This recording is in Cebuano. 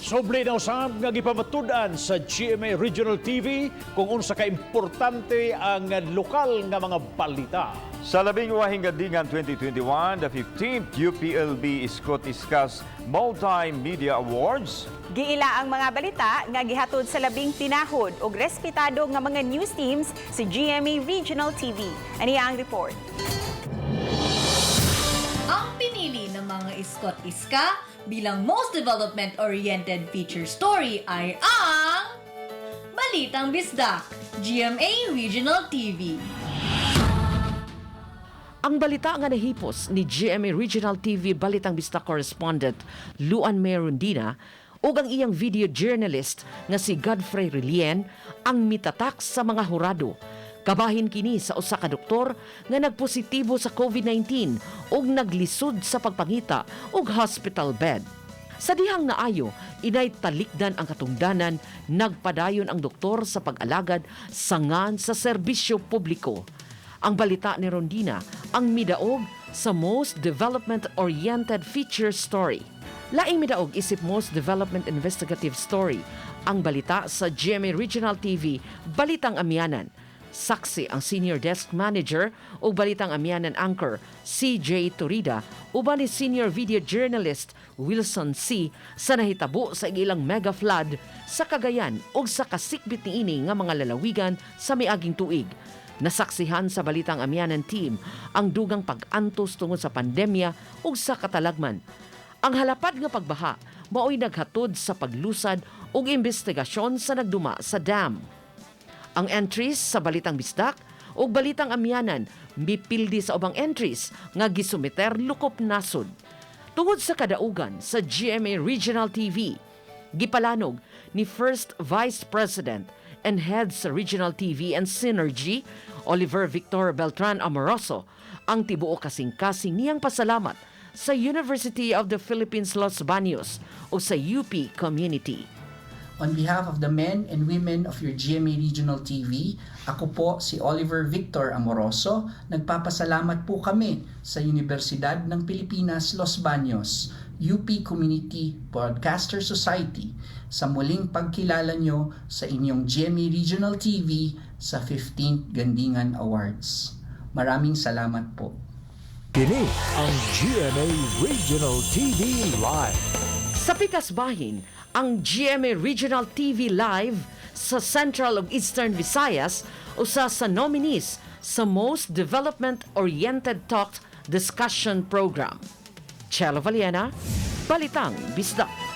Sobre na usab nga gipamatud-an sa GMA Regional TV kung unsa ka importante ang lokal nga mga balita. Sa labing uwahing Gandingan 2021, the 15th UPLB Iskut Iskas Multimedia Awards. Giila ang mga balita nga gihatod sa labing tinahod og respetado nga mga news teams sa GMA Regional TV. Aniya ang report. Ang pinili ng mga Iskot Iska bilang most development-oriented feature story ay ang Balitang Bisdak, GMA Regional TV. Ang balita nga nahipos ni GMA Regional TV Balitang Bisdak correspondent Luan Merundina ug ang iyang video journalist nga si Godfrey Relien ang mitatak sa mga hurado. Kabahin kini sa usa ka doktor nga nagpositibo sa COVID-19 ug naglisod sa pagpangita og hospital bed. Sa dihang naayo, inay talikdan ang katungdanan, nagpadayon ang doktor sa pag-alagad sa ngan sa serbisyo publiko. Ang balita ni Rondina ang midaog sa Most Development-Oriented Feature Story. Laing midaog isip Most Development Investigative Story ang balita sa GMA Regional TV, Balitang Amihanan. Saksi ang Senior Desk Manager o Balitang Amihanan Anchor CJ Turida uban ni Senior Video Journalist Wilson C. sa nahitabo sa ilang mega flood sa Cagayan ug sa kasikbit niini nga mga lalawigan sa miaging tuig. Nasaksihan sa Balitang Amihanan team ang dugang pag-antos tungod sa pandemya ug sa katalagman. Ang halapad nga pagbaha mao'y naghatod sa paglusad ug investigasyon sa nagduma sa dam. Ang entries sa Balitang Bisdak ug Balitang Amihanan mipildi sa ubang entries nga gisumiter lukop nasod. Tungod sa kadaugan sa GMA Regional TV, gipalanog ni First Vice President and Head sa Regional TV and Synergy, Oliver Victor Beltran Amoroso, ang tibuok kasing-kasing niyang pasalamat sa University of the Philippines Los Baños o sa UP community. On behalf of the men and women of your GMA Regional TV, ako po si Oliver Victor Amoroso. Nagpapasalamat po kami sa Universidad ng Pilipinas Los Baños, UP Community Broadcaster Society, sa muling pagkilala nyo sa inyong GMA Regional TV sa 15th Gandingan Awards. Maraming salamat po. Kini ang GMA Regional TV Live. Sa pikas bahin, ang GMA Regional TV Live sa Central ug Eastern Visayas usa sa nominees sa Most Development-Oriented Talk Discussion Program. Chelo Valiena, Balitang Bisdak.